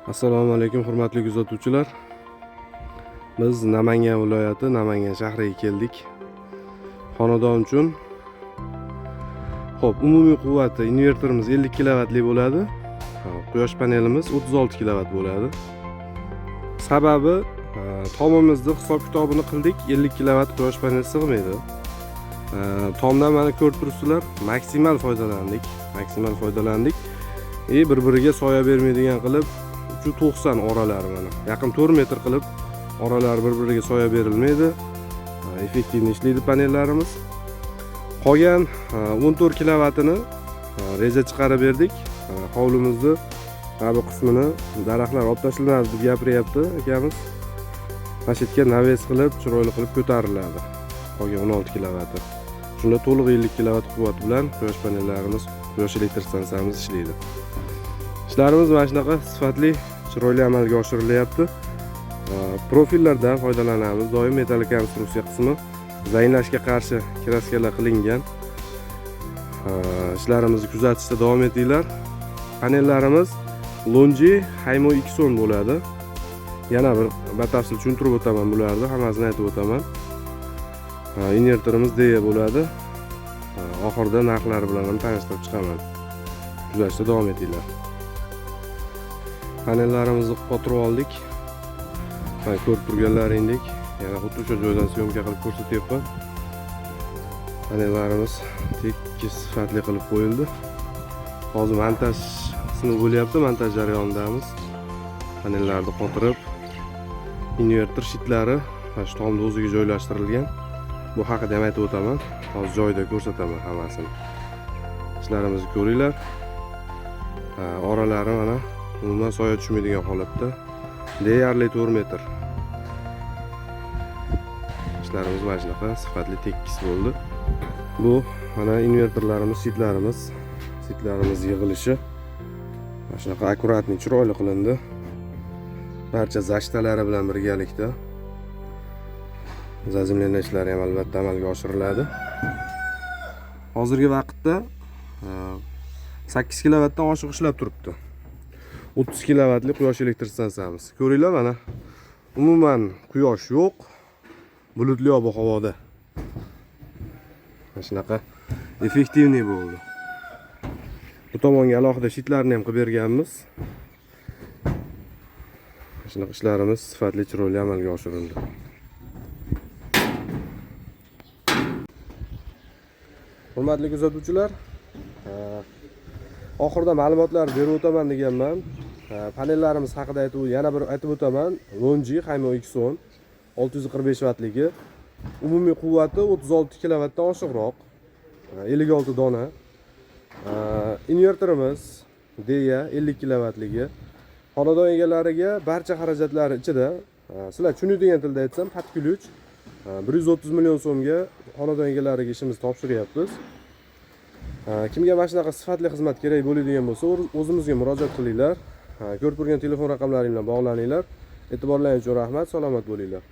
Assalomu alaykum, hurmatli kuzatuvchilar. Biz Namangan viloyati, Namangan shahriga keldik. Xonadon uchun, xo'p, umumiy quvvati invertorimiz 50 kilovatli bo'ladi. Quyosh panelimiz 36 kilovat bo'ladi. Sababi tomimizni hisob kitobini qildik, 50 kilovat quyosh paneli sig'maydi. Tomdan mana ko'rib turibsizlar, maksimal foydalandik, maksimal foydalandik. Bir-biriga soya bermaydigan qilib 390 oralari, mana yaqin 4 metr qilib oralari bir-biriga soya berilmaydi. Эффективный ishlaydi panellarimiz. Qolgan 14 kilovatini reja chiqarib berdik. Hovlimizni mana bu qismini daraxtlar olib tashlanadi deb gapiryapti akamiz. Mana shu yerga навес qilib, chiroyli qilib ko'tariladi qolgan 16 kilovati. Shunda to'liq 50 kilovat quvvat bilan quyosh panellarimiz, quyosh elektr stansiyamiz ishlaydi. Ishlarimiz mana shunaqa sifatli, chiroyli amalga oshirilyapti. Profillardan foydalanamiz doim, metall konstruksiya qismi zaynlashga qarshi краска lar qilingan. Ishlarimizni kuzatishda davom etinglar. Panellarimiz Longi Haymo X10 bo'ladi. Yana bir batafsil tushuntirib o'taman, bularni hammasini aytib o'taman. Invertorimiz Deye bo'ladi. Oxirida narxlari bilan ham tanishtirib chiqaman. Kuzatishda davom etinglar. Panellarimizni qotirib oldik. Mana ko'rib turganlaringdek, yana xuddi o'sha joydan съёмка qilib ko'rsatyapman. Panellarimiz tekis, sifatli qilib qo'yildi. Hozir montaj qismi bo'lyapti, montaj jarayonidamiz. Panellarni qotirib, invertor щит lari mana shu tomni o'ziga joylashtirilgan. Bu haqida ham aytib o'taman. Hozir joyida ko'rsataman hammasini. Ishlarimizni ko'ringlar. Oralari mana umuman soya tushmaydigan holatda, deyarli 4 metr. Ishlarimiz mana shunaqa sifatli, tekis bo'ldi. Bu mana invertorlarimiz, щит larimiz, щит larimiz yig'ilishi mana shunaqa аккуратный, chiroyli qilindi, barcha защита lari bilan birgalikda. Заземление ishlari ham albatta amalga oshiriladi. Hozirgi vaqtda 8 kilovatdan oshiq ishlab turibdi 30 kilovatli quyosh elektr stansiyamiz. Ko'ringlar, mana umuman quyosh yo'q, bulutli ob havoda mana shunaqa эффективный bo'ldi. Bu tomonga alohida щит larni ham qilib berganmiz. Mana shunaqa ishlarimiz sifatli, chiroyli amalga oshirildi. Hurmatli kuzatuvchilar, oxirida ma'lumotlar berib o'taman deganman. Panellarimiz haqida aytib, yana bir aytib o'taman. Longi Haymo X10 645 vattligi, umumiy quvvati 36 kilovatdan oshiqroq, 56 dona. Invertorimiz Deya 50 kilovattligi. Xonadon egalariga barcha xarajatlari ichida, sizlar tushunadigan tilda aytsam, под ключ 130 million so'mga xonadon egalariga ishimizni topshiryapmiz. Kimga mana shunaqa sifatli xizmat kerak bo'ladigan bo'lsa, o'zimizga murojaat qilinglar. Ko'rib turgan telefon raqamlari bilan bog'laninglar. E'tiborlaring uchun rahmat, salomat bo'linglar.